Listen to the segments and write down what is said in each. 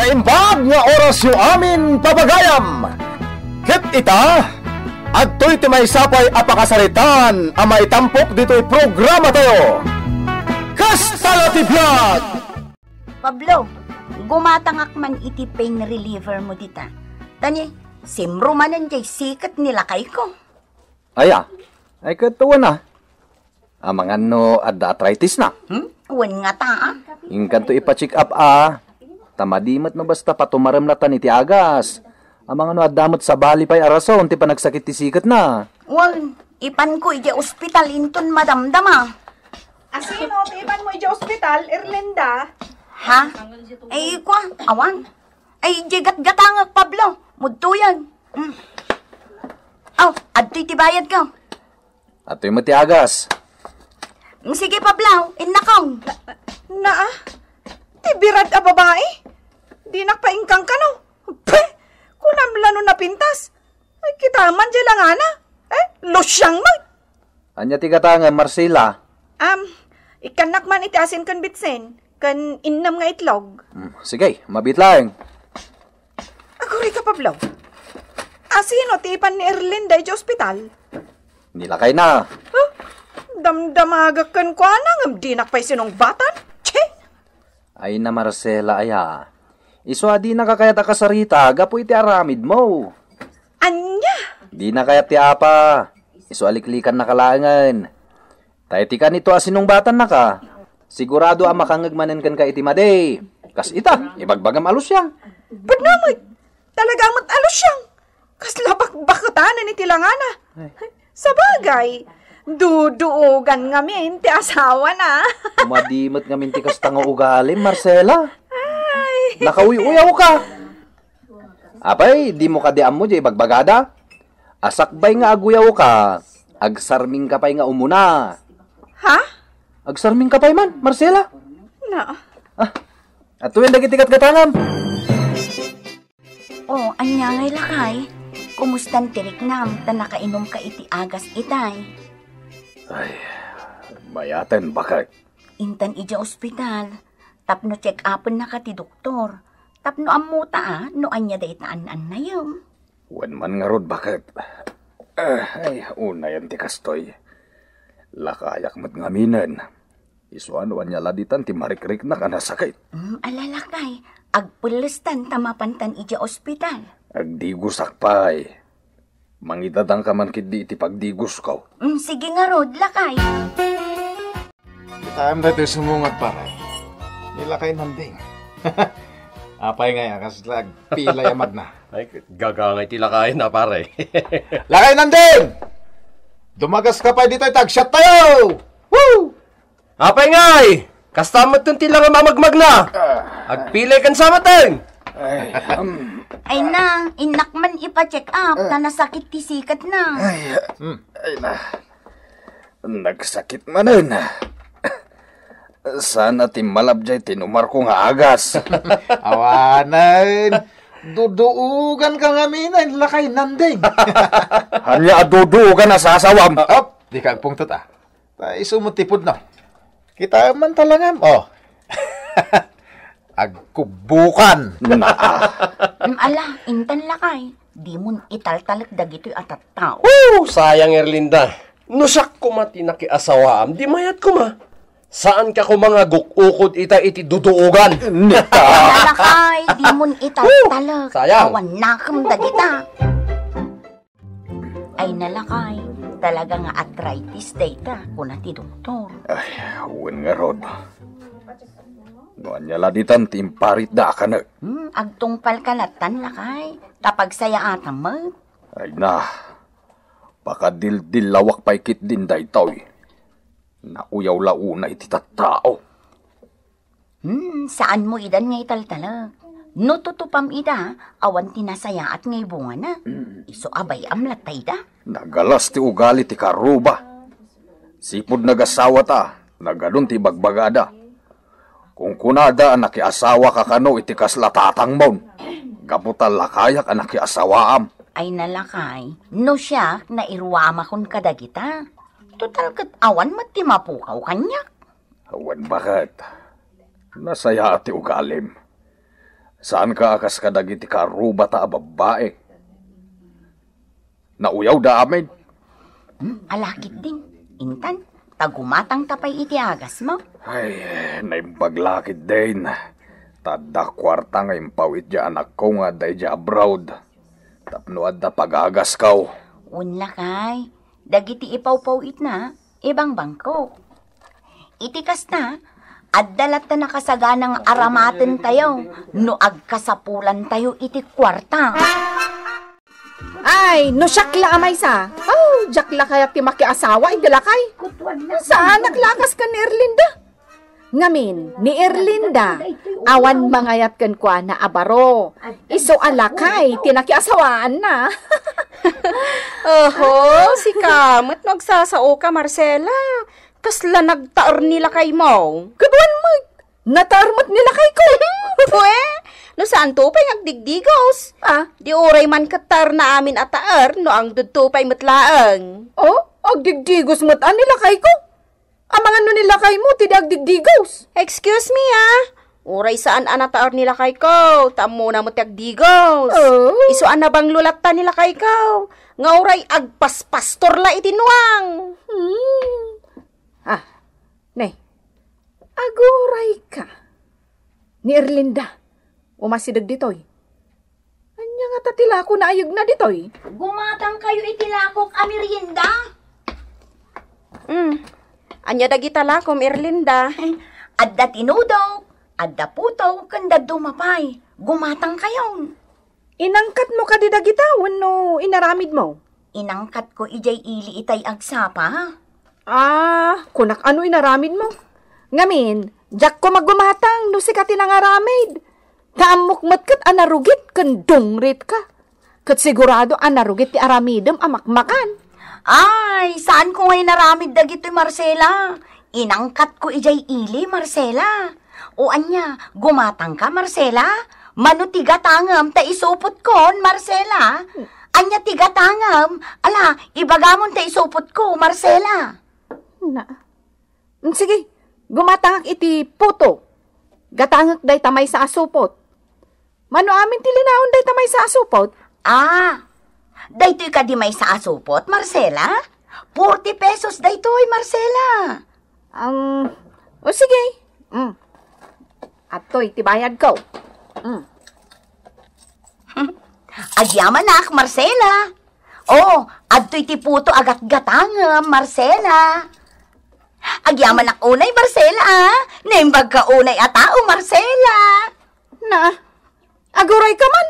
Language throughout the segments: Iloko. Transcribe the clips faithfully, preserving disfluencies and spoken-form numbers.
Imbag nga orasyo amin, papagayam! Ket ita, adtoy ti maysa pay a pakasaritaan a maitampok ditoy programatayo. Kasta la ti biag! Pablo, gumatangak man iti pain reliever mo dita. Tani, simro manen jay siket ni lakayko. Aya, ay ket wen a. Amangan no adda arthritis na. Hmm? Wen ngata, a. Inkanto ipa-check up a. Ta madi met no basta patumarem latta iti agas. Amangan no adda met sabali pay a rason ti panagsakit ti siket na. Wen, ipanko idiay ospital inton madamdama. Asino ti ipanmo idiay ospital, Erlinda? Ha? Ay, kua, awan. Ay, idiay gatgatangak, Pablo. Mudtoyen. Mm. Aw, adtoy ti bayadko. Adtoy met ti agas. Mm, sige, Pablo, innakong. Na, na, ah? Ti birad a babai? Dinak pa inkangkano. Peh! Kunam la no napintas. Ay, kita man jay langana. Eh, lusyang man. Ania ti gatangem, Marcela? Am, ikkannak man iti asin ken bitsin, ken innem nga itlog. Mm, sige, mabiit laeng. Agurayka, Pablo. Asino ti ipan ni Erlinda idiay ospital? Ni lakayna. Huh? Damdamagak kenkuana ngem dinak pay sinungbatan. Che! Ay na, Marcela, aya. Isu a dinaka kayat a kasarita gapu iti aramidmo. Ania? Dina kayat ti apa. Isu a liklikannaka laengen. Ta iti kanito a sinungbatannaka, sigurado a makangngeg manen kenka iti madi. Kas ita, ibagbagam a lusyang. Benno met, talaga met a lusyang. Kasla bakbaketanen iti langana. Ay. Sabagay, duduogan ngamin ti asawana. Madi met ngamin ti kasta nga ugalim, Marcela. Ay. Nakauy-uyawka. Apay, dimo kadi ammo jay ibagbagada? A sakbay nga aguyawka, agsarmingka pay nga umuna. Ha? Agsarmingka pay man, Marcela? Na. Ah, adtoyen dagiti gatgatangam. O, ania ngay, lakay? Kumustan ti riknam ta nakainumka iti agas itay? Ay, mayaten, baket. Intan idiay ospital, tapno check-upennaka ti doktor, tapno ammota a no ania dayta an-annayem. Wen man ngarud, baket. Ah, ay, unayen ti kastoy. Lakayak met ngaminen. Isu a no ania la ditan ti marikriknak a nasakit. Mm, ala, lakay, agpellestan ta mapantan idiay ospital. Agdigosak pay. Mangidadanka man ketdi iti pagdigosko. Mm, sige ngarud, lakay. Kitaem daytoy sumungot, pare. Ni lakay Nanding. Apay ngay a kasla agpilay a magna? Ay, gaga ngay ti lakay na, pare. Lakay Nanding! Dumagaska pay ditoy ta agsiattayo! Woo! Apay ngay! Kasta metten ti langam a magmagna! Ah. Agpilay ken sa metten! Ay, um. Ay na, innak man ipa-check up, ah, ta nasakit ti siketna. Ay, hmm. Ay na. Nagsakit manen. Saan a timmalab jay tinumarko nga agas. Awanen. Duduoganka ngaminen, lakay Nanding. Ania a duduogan a sasawam? Ah, op, dika agpungtot, ah. Ta isu met ti pudno. Kitaem man ta langam, oh. Agkubbukan. Naa. Mm, ala, intan lakay. Dimon italtalek dagitoy a tattao. Oh, sayang, Erlinda. No siak koma ti nakiasawaam, di mayat koma. Saanka koma nga guk-ukod ita iti duduogan. Nita. Ala, lakay, dimon italtalek. Sayang. Awan nakem dagita. Ay na, lakay, talaga nga arthritis dayta, kuna ti doktor. Ay, wen ngarud. No ania la ditan ti imparitda a kanek? Hmm, agtungpalka lattan, lakay, ta pagsayaatam met. Ay na, pakadildillawak pay ketdin daytoy. Nauyaw la unay ti tattao. Hmm, saanmo idan nga italtalek. No tutupam ida, awan ti nasayaat nga ibungana. Mm. Isu a bay-am latta ida. Nagalas ti ugali ti karuba. Sipud nagasawata, nagadun ti ibagbagada. Kunkunada a nakiasawaka kano iti kasla tatangmon. Gapu ta lakayak a nakiasawaam. Ay na, lakay, no siak, nairuamakon kadagita. Total ket awan met ti mapukaw kaniak. Wen, baket? Nasayaat ti ugalim. Saanka a kas kadagiti karrubata a babbai. Nauyawda amin. Ala ketdin, intan, ta gumatangta pay iti agasmo. Ay, naimbag la ketdin. Ta adda kuarta nga impaw iti anakko nga adda idiay abroad. Tapno adda pagagasko. Wen lakay, dagiti ipawpawitna, ibangbangko. Iti kasta, adda latta nakasagana nga aramatentayo no agkasapulantayo iti kuarta. Ay, no siak la a maysa, oh, diak la kayat ti makiasawa iti lakay. Saanak la a kas ken ni Erlinda. Ngamin, ni Erlinda, awan mangayat kenkuana a baro. Isu a lakay ti nakiasawaanna. Oho, sika met no agsasaoka, Marcela. Kasla nagtaer ni lakaymo. Kaduan met, nataer met ni lakayko. Pwe, no saanto pay nga agdigdigos. Ah? Di uray man ket taerna amin a taer no agdudto pay met laeng. Oh, agdigdigos met a ni lakayko. Amangan no ni lakaymo ti di agdigdigos. Excuse me, ah. Uray saan a nataer ni lakayko, ta ammona met ti agdigos. Oh. Isu a nabanglo latta ni lakayko, nga uray agpaspastor la iti nuang. Hmm. Ah, ne. Aguray ka. Ni Erlinda, umasideg ditoy. Ania ngata ti lako naayegna ditoy? Gumatangkayo iti lakok a merienda. Hmm. Ania dagita lakom, Erlinda? Adda tinudok, adda puto, ken dadduma pay. Gumatangkayon. Inangkatmo kadi dagita wenno inaramidmo? Inangkatko idiay ili itay agsapa. Ah, kunak ano inaramidmo. Ngamin, diakko magumatang no sika ti nangaramid. Ta ammok met ket a narugit ken dungrit ka. Ket sigurado a narugit ti aramidem a makmakan. Ay, saanko nga inaramid dagitoy, Marcela. Inangkatko idiay ili, Marcela. O ania, gumatangka, Marcela? Mano ti gatangem ta isupotkon, Marcela? Ania ti gatangem? Ala, ibagamon ta isupotko, Marcela. Na. Mm, sige, gumatangak iti puto. Gatangek dayta maysa a supot. Mano amin ti linaon dayta maysa a supot? Ah, daytoy kadi maysa a supot, Marcela? Forty pesos daytoy, Marcela. Um, o sige. Mm. Adtoy ti bayadko. Mm. Agyamanak, Marcela. Oh, adtoy ti puto a gatgatangem, Marcela. Agyamanak unay, Marcela, ah. Naimbagka unay a tao, Marcela. Na, aguray ka man.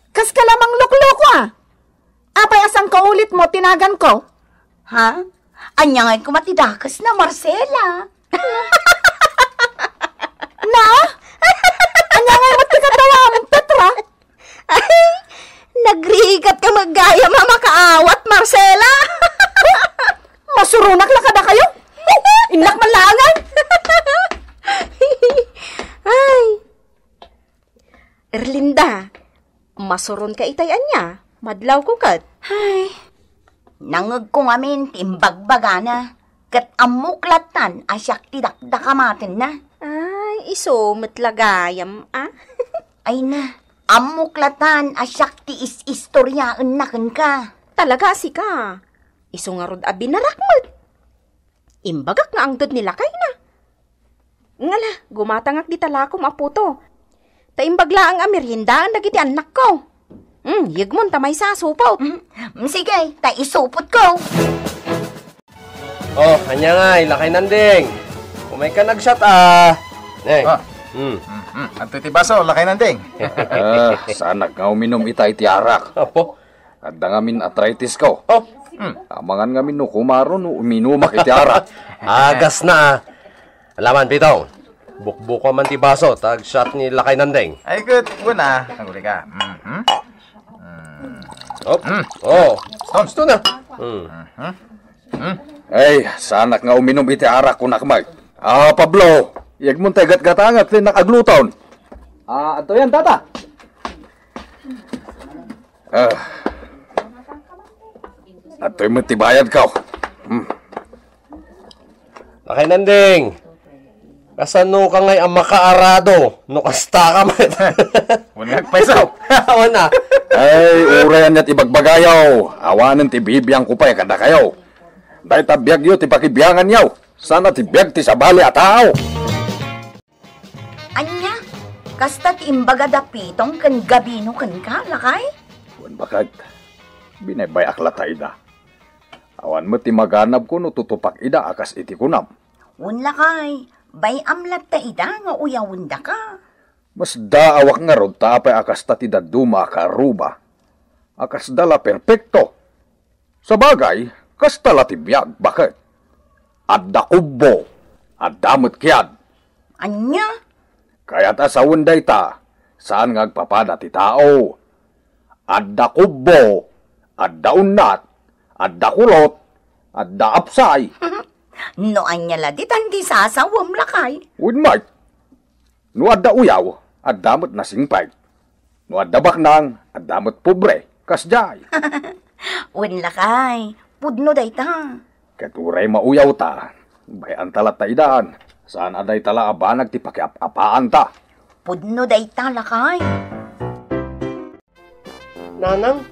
Kas ka lamang lokloko, ah. Apay a sangkaulit mo ti naganko? Ha? Ania ngay koma ti dakesna, Marcela? Na? Ania ngay met ti kadawam, Petra? Ay, nagrigat ka met gayam a makaawat, Marcela. Masuronak la kadakayo. Innak man laangan. Ay. Erlinda, masuronka itay ania? Madlawko ket. Ay, nangngegko ngamin ti imbagbagana, ket ammok lattan a siak ti dakdakamatenna. Ay, isu met la gayam, a? Ay na, ammok lattan a siak ti is-istoriaenna kenka. Talaga a sika? Isu ngarud a binarak met. Imbagak nga angted ni lakayna. Ngala, gumatangak dita lakom a puto. Ta imbag laeng a meriendaan dagiti annakko. Hmm, yegmon ta maysa a supot. Hmm, sige, ta isupotko. Oh, ania ngay, lakay Nanding? Umayka nagshot, ah. Eh. Ah. Hmm. Hmm, hmm. Adtoy ti baso, lakay Nanding. Ah, saanak nga uminum ita iti arak. Apo. Adda ngamin arthritis ko. Oh. Hmm. Amangan ngamin no kumaro no uminumak iti arak. Agasna, ah. Alaman, Pitong. Bukbuko man ti baso, ta agshot ni lakay Nandeng. Ay, good. Kuna, naguli ka. Mhm. Hmm. Op. Hmm. Oh. Stone. Stone na. Hmm. Mhm. Hmm. Ay, saanak nga uminum iti arak, kunak, Mike. Ah, Pablo, yegmon tay gatgatangat, ti nakagluton. Ah, adtoy, tata. Ah. Adtoy met ti bayadko. Hmm. Lakay Nanding. Kasano ka ngay a makaarado no kasta ka met? Wen nga agpayso. Awan a. Ay, uray aniat ibagbagayo. Awanen ti bibiangko pay kadakayo. Dayta biagyo ti pakibianganyo. Sana ti biag ti sabali a tao. Ania? Kasta ti imbaga da Pitong ken Gabino kenka, lakay? Wen, baket. Binaybay-ak latta ida. Awan met ti maganabko no tutupak ida a kas iti kunam. Wen, lakay, bay-am latta ida nga uyawendaka. Masdaawak ngarud ta apay a kasta ti dadduma a kaarruba, a kasda la perpekto. Sabagay, kasta la ti biag, baket. Adda kubbo, adda met kiad. Ania? Kayat a sawen dayta, saan nga agpapada ti tao. Adda kubbo, adda unnat, adda kulot, adda apsay. No ania la ditan ti sasawem, lakay? Wen met. No adda uyaw, adda met nasingpet. No adda baknang, adda met pobre. Kasdiay. Wen, lakay, pudno dayta. Ket uray mauyawta, bay-anta latta idan. Saan a dayta la a banag ti pakiap-apaanta. Pudno dayta, lakay. Nanang,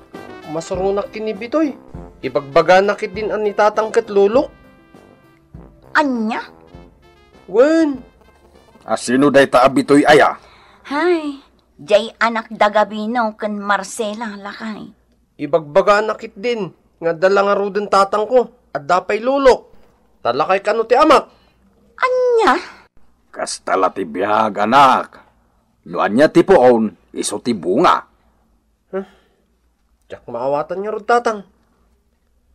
masuronak ken ni Bitoy. Ibagbagana ketdin a ni Tatang ket Lolok. Ania? Wen. A sino dayta a Bitoy aya? Hay, jay anak da Gabino ken Marcela, lakay. Ibagbagana ketdin nga adda la ngaruden tatangko, adda pay Lolok. Ta lakay kano ti amak. Ania? Kasta la ti biag, anak. No ania ti puon, isu ti bunga. Huh? Diak maawatan ngarud, Tatang.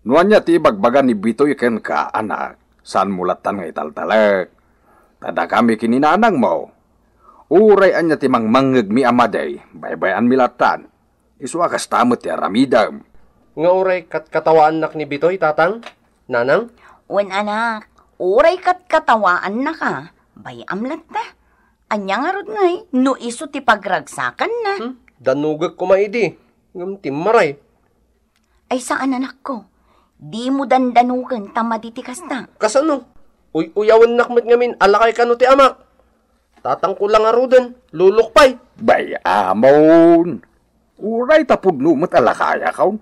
No ania ti ibagbaga ni Bitoy kenka, anak, saanmo lattan nga italtalek. Ta dakami ken ni nanangmo. Uray ania ti mangmangngegmi a madi, baybay-anmi lattan. Isu a kasta met ti aramidem. Nga uray katkatawaannak ni Bitoy, Tatang, Nanang? Wen, anak, uray katkatawaannaka, bay-am latta. Ania ngarud ngay no isu ti pagragsakanna? Hmm? Danugek koma idi, ngem timmaray. Ay saan, anakko. Dimo dandanogen ta madi ti kasta. Kasano? Uy-uyawennak met ngamin a lakay kano ti amak. Tatangko la ngaruden, Lolok pay. Bay-amon. Uray ta pudno met a lakayakon.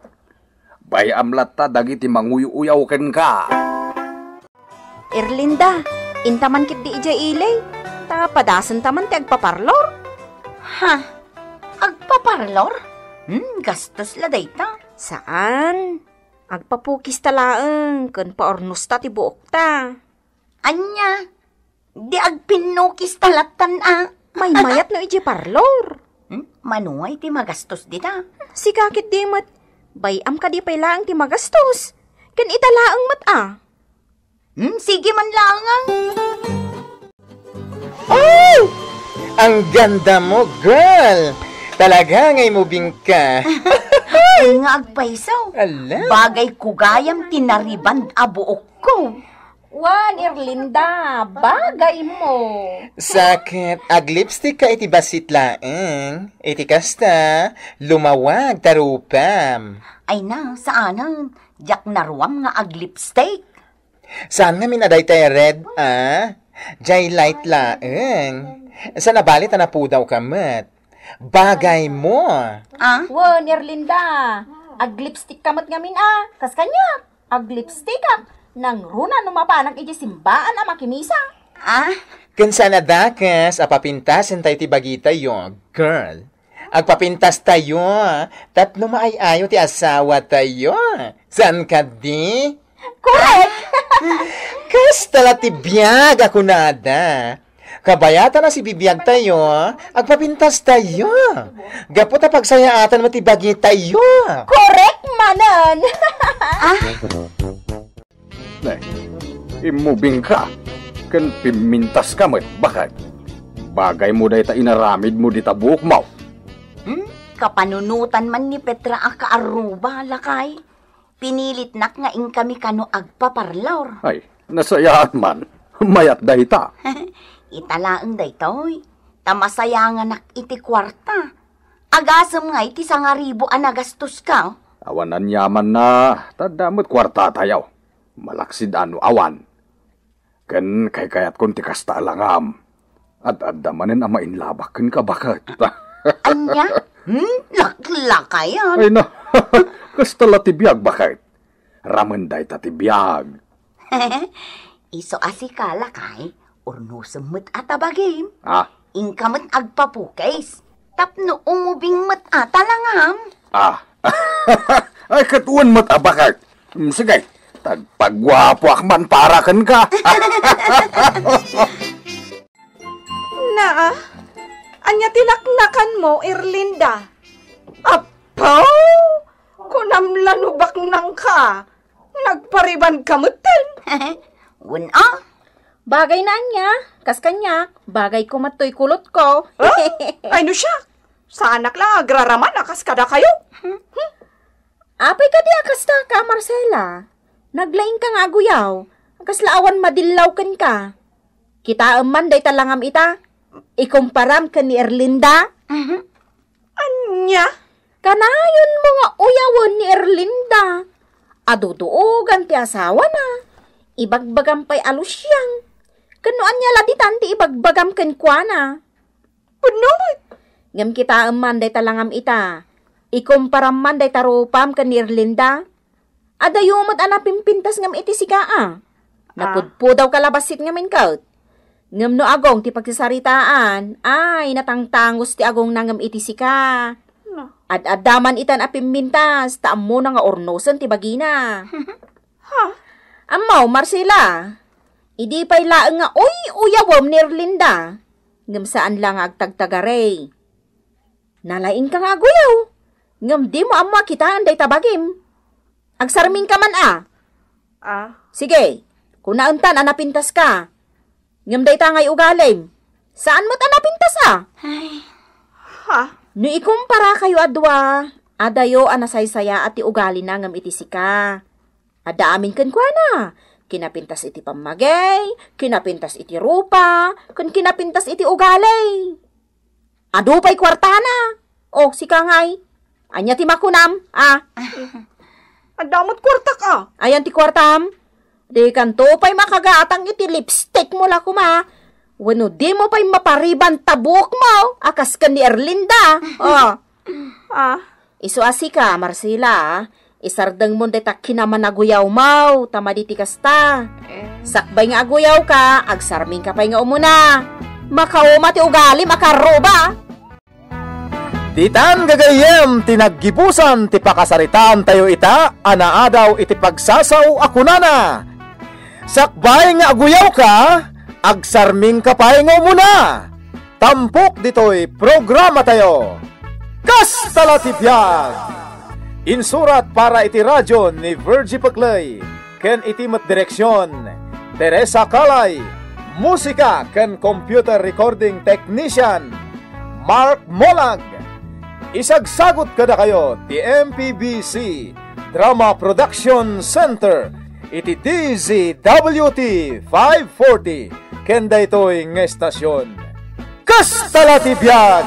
Bay-am latta dagiti manguy-uyaw kenka. Erlinda, inta man ketdi idiay ili, ta padasenta man ti agpaparlor. Ha? Agpaparlor? Hmm, gastos la dayta. Saan. Agpapukista laeng ken paurnosta ti buokta. Ania? Di agpinnukista lattan a. Maymayat no idiay parlor. Hmm? Mano ngay ti magastos dita? Sika ketdi met. Bay-am kadi pay laeng ti magastos. Ken ita laeng met a. Hmm, sige man laeng a. Oh! Ang ganda mo, girl! Talaga nga imubing ka. Ay nga agpayso. Ala. Bagay ko gayam ti nariband a buokko. Wan, Erlinda, bagay mo. Sakit, aglipstick ka iti bassit laeng. Iti kasta, lumawag ta rupam. Ay na, saanen. Diak naruam nga aglipstick. Saan ngamin a daytay red, a? Jay light laeng. Sa nabali ta napudaw ka met. Bagay mo. Ah? Wen, Erlinda, aglipstick ka met ngamin a. Kas kaniak, aglipstickak. Nangruna no mapanak idiay simbaan a makimisa. Ah? Ken saan a dakes a papintasen tayo ti bagitayo, girl. Agpapintastayo, tapno maay-ayo ti asawatayo. Saan kadi? Korek! Kasta la ti biag a kunada. Kabayatan a sibibiagtayo, agpapintastayo. Gapu ta pagsayaatan met ti bagitayo. Korek manen! Ah? Ne, immubing ka, ken pimmintas ka met, baket. Bagay mo dayta inaramid mo dita buok mo. Hmm? Kapanunotan man ni Petra a kaarruba, lakay. Pinilitnak nga inkami kano agpaparlor. Ay, nasayaat man. Mayat dayta. Ita laeng daytoy. Ta masayanganak iti kuarta. Agasem nga iti sangaribu a nagastoska. Awan aniamanna, ta adda met kuartatayo. Malaksid a no awan. Ken kaykayatkon ti kasta a langam. Ad-adda manen a mainlabak kenka, baket. Ania? Hmm? Laklakayan? Ay na, kasta la ti biag, baket. Ramen dayta ti biag. Isu a sika, lakay, urnosem met a ta bagim. Ah? Inka met agpapukis. Tapno umubing met a ta langam. Ah. Ay, ket wen met a baket. Mm, sige, tagpaguapoak man para kenka. Naa, ania ti laklakanmo, Erlinda? Apo! Kunam la no baknangka. Nagpariban ka metten. Wen a. Bagay na ania, kas kaniak, bagay ko met toy kulotko. Ah? Ay no siak, saanak la agraraman a kas kadakayo. Apay kadi a kasta ka, Marcela? Naglaingka nga aguyaw, a kasla awan madillaw kenka. Kitaem man dayta langam ita, ikumparam ken ni Erlinda. Ania? Kanayonmo nga uyawen ni Erlinda. Aduduogan ti asawana. Ibagbagam pay a lusiang. Ken no ania la ditan ti ibagbagam kenkuana? Pudno met. Ngem kitaem man dayta langam ita. Ikumparam man dayta rupam ken ni Erlinda. Adayo met a napimpintas ngem iti sika a. Ah. Napudpudaw ka la bassit ngamin ket. Ngem no agong ti pagsasaritaan, ay, natangtangos ti agongna ngem iti sika. No. Ad-adda man itan a pimpintas, ta ammona nga urnosen ti bagina. Ha? Ammo, Marcela, idi pay laeng nga uy-uyawem ni Erlinda, ngem saan la nga agtagtagari. Nalaingka nga aguyaw, ngem dimo ammo a kitaen dayta bagim. Agsarmingka man a. Ah. Sige, kunaentan a napintaska. Ngem dayta ngay ugalim. Saan met a napintas a. Ay. Ha? No ikumpara kayo a dua, adayo a nasaysayaat ti ugalina ngem iti sika. Adda amin kenkuana. Kinapintas iti pammagey, kinapintas iti rupa, ken kinapintas iti ugali. Adu pay kuartana. O, sika ngay. Ania ti makunam, a? Adda met kuartak a. Ayan ti kuartam? Dikanto pay makagatang iti lipstick mo la koma. Wenno dimo pay mapariban ta buokmo a kas ken ni Erlinda. O. Ah. Isu a sika, Marcela, isardengmon dayta kinamanaguyawmo, ta madi ti kasta. Eh. Sakbay nga aguyawka, agsarmingka pay nga umuna. Makauma ti ugalim a karruba. Ditan gagayyem ti naggibusan ti pakasaritaantayo ita a naadaw iti pagsasao a kunana, sakbay nga aguyawka, agsarmingka pay nga umuna. Tampok ditoy programatayo, Kasta la ti biag! Insurat para iti radio ni Virgie Pecley, ken iti met direksion, Teresa Calay, musika ken computer recording technician, Mark Molag. Isagsagut kadakayo ti M P B C Drama Production Center iti D Z W T five forty ken daytoy nga estasion. Kasta la ti biag!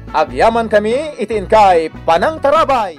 Agyamankami iti inkay panangtarabay.